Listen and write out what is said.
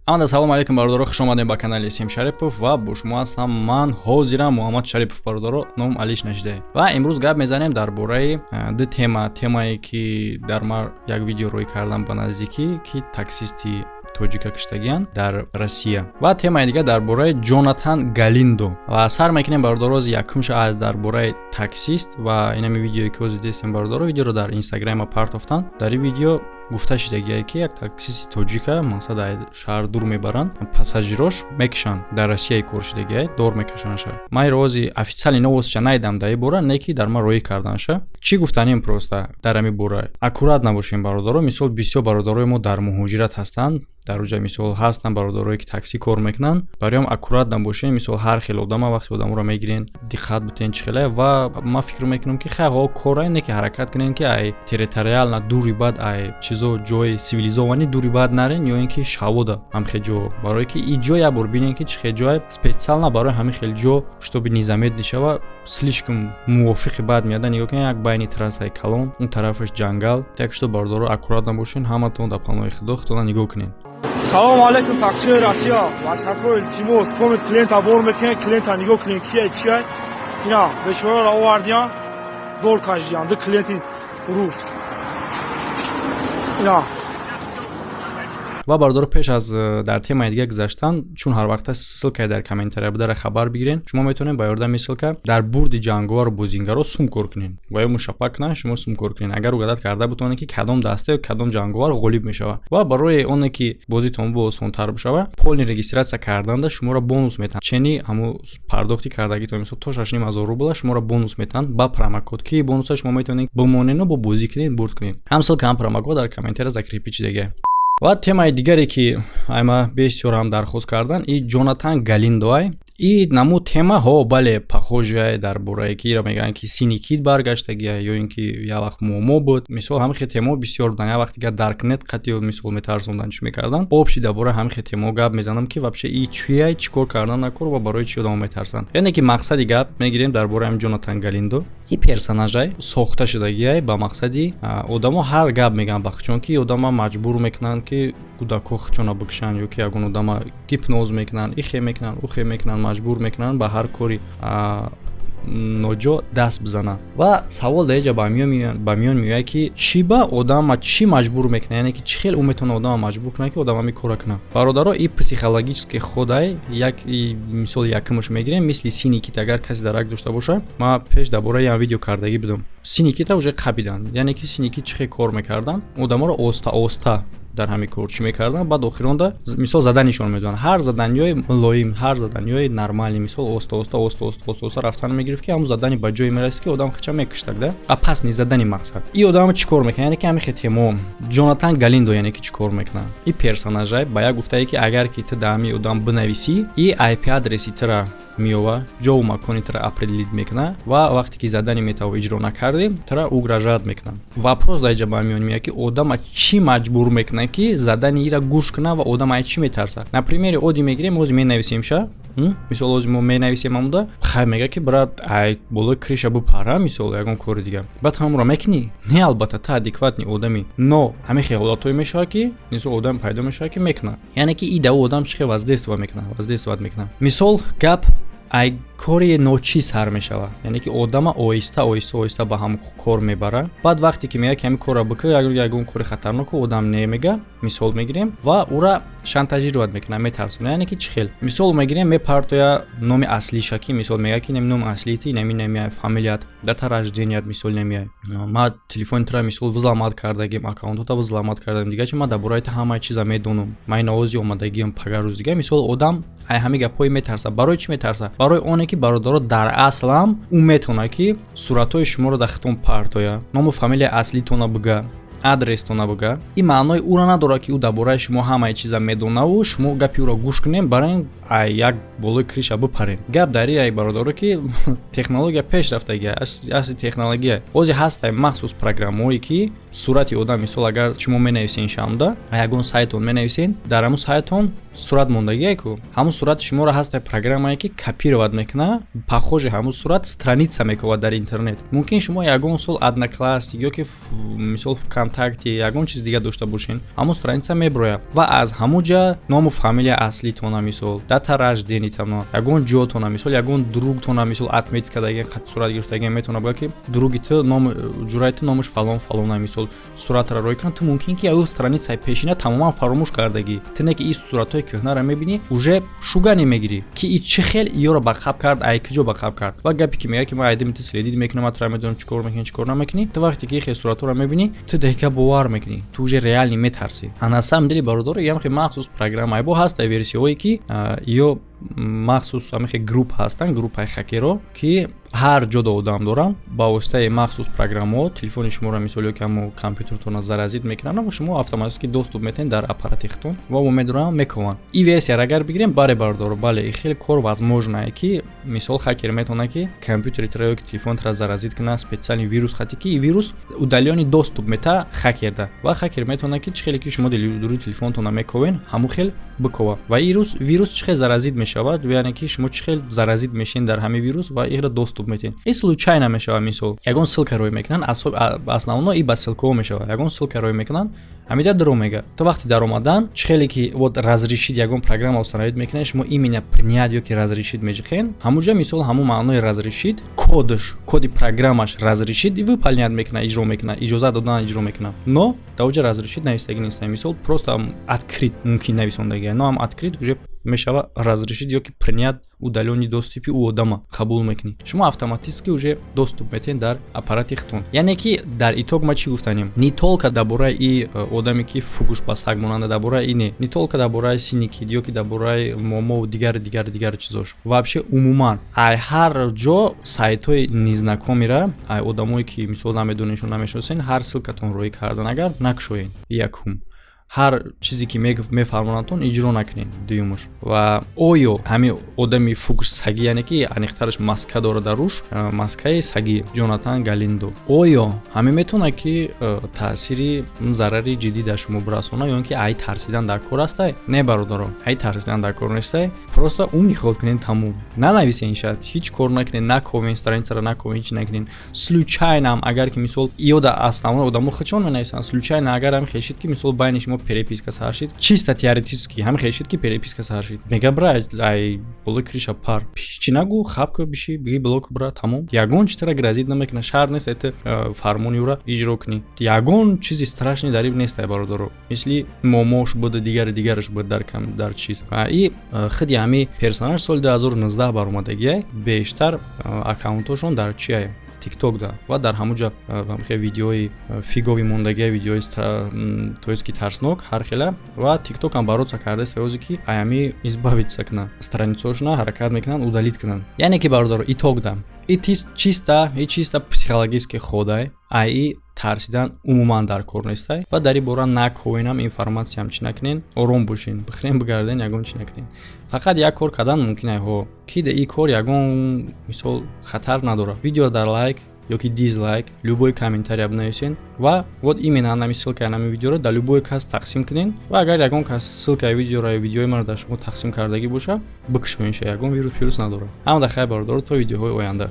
Амада, салому алейкум, бародаро, хуш омадем ба канали Сим Шарипов ва бо шумо ҳастам ман ҳозирам, Муҳаммад Шарипов. Бародаро, ном Алиш нашидае ва имрӯз гап мезанем дар бораи ду тема. Темае ки дар мар як видео рӯй кардам ба наздикӣ, ки таксисти тоҷика киштагиянд дар Россия, ва темаи дигар дар бораи Ҷонатан Галиндо. Ва сар мекунем, бародаро, якумша аз дар бораи таксист ва инами видеое ки ҳозир дидестем. Бародаро, видеоро дар Инстаграма партофтанд. Дар ин видео гуфта шидагие, ки як таксисти тоҷика, мақсад, шаҳр дур мебаранд, пассажирош мекушанд. Дар Россияи кор шидагие, дор мекашанша. Ман рози официальный новостьша надидам дар ин бора, не ки дар ман роӣ карданша. Чӣ гуфтанем просто дар ҳамин бора? Аккурат набошем, бародаро. Мисол, бисёр бародарои мо дар муҳоҷират ҳастанд, дар уҷа, мисол, ҳастанд бародарое, ки таксӣ кор мекунанд. Бароям аккурат набошем. Мисол, ҳар хел одама вақте одаморо мегирен, диққат битен чӣ хеле. Ва ман фикр мекунам, ки хайҳо кора не ки ҳаракат кунем, ки ай территориально дури бад, ай чизо, ҷои цивилизованный дури бад нарен ё ин ки шавода ҳамхел ҷо, барое ки и ҷо як бор бинем, ки чӣ хел ҷое специально барои ҳамин хел ҷо, чтобы незаметный шава, слишком мувофиқи бад меяда. Нигоҳ кунед, як байни трассаи калон, он тарафаш ҷангал. Так что, бародаро, аккурат набошен. Ҳаматон дар паноҳи Худо, худона нигоҳ кунед. Салому алейкум, таксиҳои Россия, бачако, илтимос, комет клиента бор мекунед, клиента нигоҳ кунед, кия, чия. Ина бечораро овардиян, дор кашидиян, ду клиенти рус ина. Ва, бародаро, пеш аз дар темаи дига гузаштан, чун ҳар вақта ссылкае дар комментария будара хабар бигирен, шумо метавонед ба ёрдами ссылка дар бурди ҷанговару бозингаро сум кор кунед ва ё мушаппак кунанд, шумо сум кор кунед, агар угадать карда бутонед, ки кадом даста ё кадом ҷанговар ғолиб мешавад. Ва барои оне ки бозитон бо осонтар бишава, полный регистрация карданда шуморо бонус метаҳанд, чени ҳамун пардохти кардагитон, мисол, то 6500 рубла шуморо бонус метаҳанд ба промокод, ки бонуса шумо метавонед бимонену бо бозӣ кунед, бурд кунед. Ҳам ссылка, ҳам промокод дар комментария закрепить шидагия. Ва темаи дигаре, ки айма бисёр ҳам дархост кардан, и Ҷонатан Галиндоай. И намуд темаҳо, бале, похожие дар бораe ки ира мегӯянд, ки Синий кит баргаштагия ё ин ки як вақт муоммо буд. Мисол, ҳамин хел темаҳо бисёр буданд. Як вақт дигар даркнет қатъи, мисол, метарсондан, чӣ мекардан. Общий дар бораи ҳамин хел темаҳо гап мезанам, ки вообще и чия, чӣ кор кардан накор ва барои чӣ одамо метарсанд. Яъне ки мақсади гап мегирем дар бораи ҳамин Ҷонатан Галиндо. И персонажай сохта шудагиай ба мақсади одамо ҳар гап мегӯянд, бахчон ки одама маҷбур мекунанд, ки кӯдакҳо хучона бикушанд ё ки ягон одама гипноз мекунанд, ихе мекунанд, ухе мекунанд, маҷбур мекунанд ба ҳар кори ноҷо даст бизананд. Ва савол дар инҷа ба миён меояд, ки чӣ ба одама чӣ маҷбур мекунад, яъне ки чӣ хел ӯ метавонад одама маҷбур кунад, ки одам ҳамин кора кунад? Бародаро, и психологический ходай як мисоли якумаш мегирем, мисли Синий кит. Агар касе дарак дошта боша, ман пеш дар бораи ям видео кардагӣ будам. Синий кита уже қабиданд, яъне ки Синий кит чӣ хел кор мекарданд? Одаморо оста оста дар ҳамин кор чӣ мекарданд, баъд охиронда, мисол, заданишон медоданд. Ҳар заданиҳои мулоим, ҳар заданиҳои нормальный, мисол, оста оста, оста оста, оста оста рафтан мегирифт, ки ҳамун задани ба ҷое мерасид, ки одам хича мекуштак да опасный задани. Мақсад, и одам чӣ кор мекунад? Яъне ки ҳамин хел темо Ҷонатан Галиндо, яъне ки чӣ кор мекунад? И персонажай ба як гуфтае, ки агар ки ту дар ҳамин одам бинависӣ, и IP адреси тура меёва, ҷову макони тура определить мекунад ва вақте ки задани метаво иҷро накардӣ, тура угрожать мекунад. Вопрос дар инҷа ба миён меояд, ки одама чӣ маҷбур мекунад, ки задани ира гӯш кунад ва одам ай чӣ метарсад? Например, оддӣ мегирем, ҳозир менависемша, мисол, ҳозир мо менависем амуда, хай, мега, ки брат, ай болои крыша бипара, мисол, ягон кори дига, баъд ҳамонро мекунӣ? Не, албатта, та адекватный одамӣ, но ҳамин хел ҳолатҳое мешавад, ки, мисол, одам пайдо мешавад, ки мекунад. Яъне ки и да одам чӣ хел воздействовать мекунад, воздействовать мекунад. Мисол, гап ай кори ночиз сар мешавад, яъне ки одама оҳиста оҳиста оҳиста ба ҳам кор мебарад. Баъд вақте ки мегӯяд, ки ҳамин корро бикун, ягон кори хатарноку, одам не мега. Мисол мегирем, ва ӯра шантажировать мекунад, метарсонад. Яъне ки чӣ хел? Мисол мегирем, мепартоя номи аслиша, ки, мисол, мегӯяд, ки нами номи аслити, нами нами фамилият, дата рожденият, мисол, немиай, ма телефони тура, мисол, взломать кардагим, аккаунтота взломать кардагим, дига чи, ма дар бораи ту ҳамаи чиза медонам, ма ин овози омадагиам пагар рӯз дига. Мисол, одам ай ҳамин гапҳое метарса. Барои чӣ метарса? Барои оне ки, бародаро, дар аслам ӯ метавонад, ки суратҳои шуморо дар хитон партоя, ному фамилияи аслитона бига, адрестона бига. Ин маънои ӯро надорад, ки ӯ дар бораи шумо ҳамаи чиза медонаву шумо гапи ӯро гӯш кунем, барои ин ай як болои крыша бипарем. Гап дар ин, ай бародаро, ки технология пеш рафтагия, асли технология ҳозир ҳастай, махсус программаҳое, ки Сурати одам, мисол, агар шумо менависен шамда, ягон сайтон менависен, дар ҳамун сайтон сурат мондагие ку, ҳамун сурати шуморо ҳаста программае, ки копировать мекуна, похожи ҳамун сурат страница мекунад дар интернет. Мумкин, шумо ягон сол Одноклассник ё ки, мисол, ВКонтакте, ягон чиз дига дошта бошен, ҳамун страница меброяд ва аз ҳамун ҷа ному фамилия аслитона, мисол, дата рождениятона, ягон ҷотона, мисол, ягон другтона, мисол, отметить кардаген, сурат гирифтаген, метавона бигӯяд, ки други ту, ном ҷураи ту, номаш фалон фалона, мисол, суратро рой кунад. Ту мумкин, ки аю страницаи пешина тамоман фаромӯш кардагӣ. Ту не ки ин суратҳои кӯҳнаро мебинӣ, уже шугане мегирӣ, ки и чӣ хел иёро ба қаб кард, ай киҷо ба қаб кард. Ва гапе ки мегӯяд, ки ман айдами ту следить мекунам, ман тура медонам, чӣ кор мекунӣ, чӣ кор намекунӣ. Ту вақте ки хел суратҳоро мебинӣ, ту дақиқа бовар мекунӣ, ту уже реально метарсӣ. А на самом деле, бародаро, ям хел махсус программа бо ҳаста, версияҳое, ки ё махсус ҳамихе групп ҳастанд, группаи хакеро, ки ҳар ҷо одам доранд, ба воситаи махсус программаҳо телефони шуморо, мисол, ё ки ҳамо компютератонро заразить мекунанд ва шумо автоматически доступ метаҳед дар аппарати худтон ва медоранд, мекованд. И версияро агар бигирем, баре, бародаро, бале, и хеле кор возможно, ки, мисол, хакер метавонад, ки компютери тра ё ки телефонтро заразить кунад специальный вирус хати, ки и вирус удалённый доступ мета хакерда, ва хакер метавонад, ки чӣ хеле ки шумо дуруи телефонтонро мековен, ҳамун хел бикова. Ва вирус чӣ хел заразить мешавад, яъне ки шумо чӣ хел заразить мешин дар ҳамин вирус ва иро доступ метиҳед? И случайно мешавад. Мисол, ягон ссылка рӯй мекунанд, основно и ба ссылкаҳо мешавад. Ягон ссылка рӯй мекунанд, ҳамида даро мега. То вақти даромадан, чӣ хеле ки вот разрешить ягон программа установить мекунед, шумо именно принять ё ки разрешить меҷихен, ҳамуҷа, мисол, ҳамун маънои разрешить, кодш, коди программаш разрешить и выполнять мекунад, иҷро мекунад, иҷозат додан иҷро мекунад. Но дар оҷа разрешить навистагӣ нест, мисол, просто открыть мумкин нависондагӣ, но ҳам открыть уже мешава разрешить ё ки принять удалённый доступи ӯ одама қабул мекунӣ, шумо автоматически уже доступ метиҳед дар аппарати худтон. Яъне ки дар итог ма чӣ гуфтанем? Не только дар бораи и одаме, ки фугуш ба саг монанда, дар бораи и не только дар бораи синикид ё ки дар бораи момову дигар, дигар, дигар чизош, вообще умуман ай ҳар ҷо сайтҳои незнакомыйра, ай одамое, ки, мисол, намедонешон, намешиносен, ҳар ссылкатон роӣ кардан агар, накушоед, якум. Ҳар чизе ки мефармонандтон, иҷро накунед, дуюмуш. Ва оё ҳамин одами фугуш сагӣ, яъне ки аниқтараш маска дорад дар рӯш, маскаи сагӣ, Ҷонатан Галиндо, оё ҳамин метавонад, ки таъсири зарари ҷиддӣ дар шумо бирасонад, ё ин ки ай тарсидан дар кор астай? Не, бародаро, ай тарсидан дар кор нестай. Просто умный ход кунед, тамом. Нанависен шад, ҳеҷ кор накунед, наковен страницаро, наковен, ҳеҷ накунед. Случайно агар ки, мисол, иёда основной одамо худшон менависанд, случайно агар ҳам хешид, ки, мисол, байни шумо переписка сар шид, чисто теоретически ҳам хешид, ки переписка сар шид, мега: «Бра, ай болои крыша пар». Ҳичи нагӯ, хаб ка, биши, биги блок, бра, тамом. Ягон чи тара грозить намекунад, шарт нест это фармони ӯра иҷро кунӣ. Ягон чизи страшный дар ин нест, ай бародаро, мисли момош буда, дигари дигараш буд дар кам дар чиз. И худи ҳами персонаж соли 2019 баромадагиай. Бештар аккаунтошон дар чиай? Тикток да. Ва дар ҳамуҷа хе видеои фигови мондагия, видеои, то есть ки тарснок ҳар хела. Ва Тикток ҳам бороться кардааст озе, ки аями избавиться кунанд, страницаошона ҳаракат мекунанд удалить кунанд. Яъне ки, бародаро, итог дам, и чисто психологический ходай, аи тарсидан умуман дар кор нестай. Ва дар ин бора наковенам, информатсиям чӣ накунен, ором бошен, бихӯрен, бигарден, ягон чӣ накунен. Фақат як кор кардан мумкин ҳо, ки дар ин кор ягон, мисол, хатар надорад. Видео дар лайк ё ки дизлайк, любой комментария бинависен ва вот именно нами ссылкаи нами видеоро дар любой кас тақсим кунен. Ва агар ягон кас ссылкаи видеоро, видеои маро дар шумо тақсим кардагӣ боша, бикушоенша, ягон вирус пирус надорад. Ҳамада хайр, бародаро, то видеоҳои оянда.